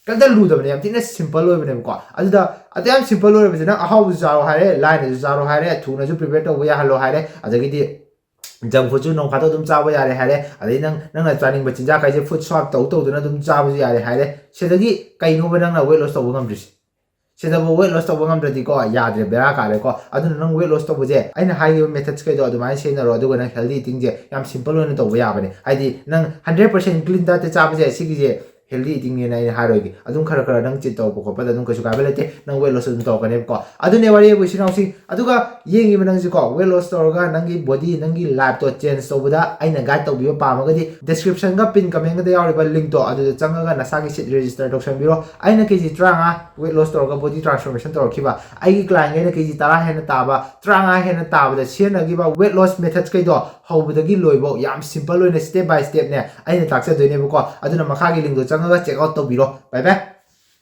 ꯀꯩꯝꯇ ꯂꯨꯗꯕꯅꯦ, ꯌꯥꯝ ꯊꯤꯅ simple ꯑꯣꯏꯕꯅꯦꯕꯀꯣ꯫ ꯑꯗꯨꯗ ꯑꯗꯨ ꯌꯥꯝ simple ꯑꯣꯏꯔꯕꯁꯦ, ꯅꯪ ꯑꯍꯥꯎꯕꯁꯨ ꯆꯥꯔꯣ ꯍꯥꯏꯔꯦ, ꯂꯥꯏꯅꯁꯨ ꯆꯥꯔꯣ ꯍꯥꯏꯔꯦ, ꯊꯨꯅꯁꯨ prepare ꯇꯧꯕ ꯌꯥꯍꯜꯂꯣ ꯍꯥꯏꯔꯦ, ꯑꯗꯒꯤꯗꯤ junk food ꯁꯨ ꯅꯣꯡ ꯐꯥꯗꯣꯛ ꯑꯗꯨꯝ ꯆꯥꯕ ꯌꯥꯔꯦ ꯍꯥꯏꯔꯦ, ꯑꯗꯩ ꯅꯪ, ꯅꯪꯅ ꯆꯥꯅꯤꯡꯕ ꯆꯤꯟꯖꯥꯛ ꯍꯥꯏꯁꯦ food swap ꯇꯧ ꯇꯧꯗꯅ ꯑꯗꯨꯝ ꯆꯥꯕꯁꯨ ꯌꯥꯔꯦ ꯍꯥꯏꯔꯦ꯫ ꯁꯤꯗꯒꯤ ꯀꯩꯅꯣꯕ ꯅꯪꯅ weight loss ꯇꯧꯕ ꯉꯝꯗ꯭ꯔꯤꯁꯦ? ꯁꯤꯗꯕꯨ weight loss ꯇꯧꯕ ꯉꯝꯗ꯭ꯔꯗꯤꯀꯣ, ꯌꯥꯗ꯭ꯔꯦ, ꯕꯦꯔꯥ ꯀꯥꯔꯦꯀꯣ꯫ ꯑꯗꯨꯅ ꯅꯪ weight loss ꯇꯧꯕꯁꯦ, ꯑꯩꯅ ꯍꯥꯏꯈꯤꯕ methods ꯈꯩꯗꯣ ꯑꯗꯨꯃꯥꯏꯅ ꯁꯤꯖꯤꯟꯅꯔꯣ, ꯑꯗꯨꯒ ꯅꯪ healthy eating ꯁꯦ ꯌꯥꯝ simple ꯑꯣꯏꯅ ꯇꯧꯕ ꯌꯥꯕꯅꯦ꯫ ꯍꯥꯏꯗꯤ ꯅꯪ hundred percent clean diet ꯆꯥꯕꯁꯦ, ꯁꯤꯒꯤꯁꯦ healthy eating ꯅꯦꯅ ꯑꯩꯅ ꯍꯥꯏꯔꯣꯏꯒꯦ꯫ ꯑꯗꯨꯝ ꯈꯔ ꯈꯔ ꯅꯪ cheat ꯇꯧꯔꯛꯄ ꯈꯣꯠꯄꯗ ꯑꯗꯨꯝ ꯀꯩꯁꯨ ꯀꯥꯏꯕ ꯂꯩꯇꯦ, ꯅꯪ weight loss ꯑꯗꯨꯝ ꯇꯧꯔꯛꯀꯅꯦꯕꯀꯣ꯫ ꯑꯗꯨꯅꯦ ꯋꯥꯔꯤ ꯍꯥꯏꯕꯨ ꯏꯆꯤꯟ ꯏꯅꯥꯎꯁꯤꯡ꯫ ꯑꯗꯨꯒ ꯌꯦꯡꯉꯤꯕ ꯅꯪꯁꯤꯀꯣ, weight loss ꯇꯧꯔꯒ ꯅꯪꯒꯤ body, ꯅꯪꯒꯤ life ꯇꯣ change ꯇꯧꯕꯗ ꯑꯩꯅ guide ꯇꯧꯕꯤꯕ ꯄꯥꯝꯃꯒꯗꯤ, description ꯒ pin comment ꯒꯗ ꯌꯥꯎꯔꯤꯕ link ꯇꯣ ꯑꯗꯨꯗ ꯆꯪꯉꯒ ꯅꯁꯥꯒꯤ seat register ꯇꯧꯁꯟꯕꯤꯔꯣ꯫ ꯑꯩꯅ ꯀꯦ ꯖꯤ ꯇꯔꯥꯃꯉꯥ weight loss ꯇꯧꯔꯒ body transformation ꯇꯧꯔꯛꯈꯤꯕ, ꯑꯩꯒꯤ client ꯈꯩꯅ ꯀꯦ ꯖꯤ ꯇꯔꯥ ꯍꯦꯟꯅ ꯇꯥꯕ, ꯇꯔꯥꯃꯉꯥ ꯍꯦꯟꯅ ꯇꯥꯕꯗ ꯁꯤꯖꯤꯟꯅꯈꯤꯕ weight loss methods ꯈꯩꯗꯣ ꯍꯧꯕꯗꯒꯤ ꯂꯣꯏꯕꯧ ꯌꯥꯝ simple ꯑꯣꯏꯅ step by step ꯅꯦ ꯑꯩꯅ ꯇꯥꯛꯆꯗꯣꯏꯅꯦꯕꯀꯣ꯫ ꯑꯗꯨꯅ ꯃꯈꯥꯒꯤ link ꯇꯣ ꯆꯪꯉꯒ check out ꯇꯧꯕꯤꯔꯣ꯫ Bye bye꯫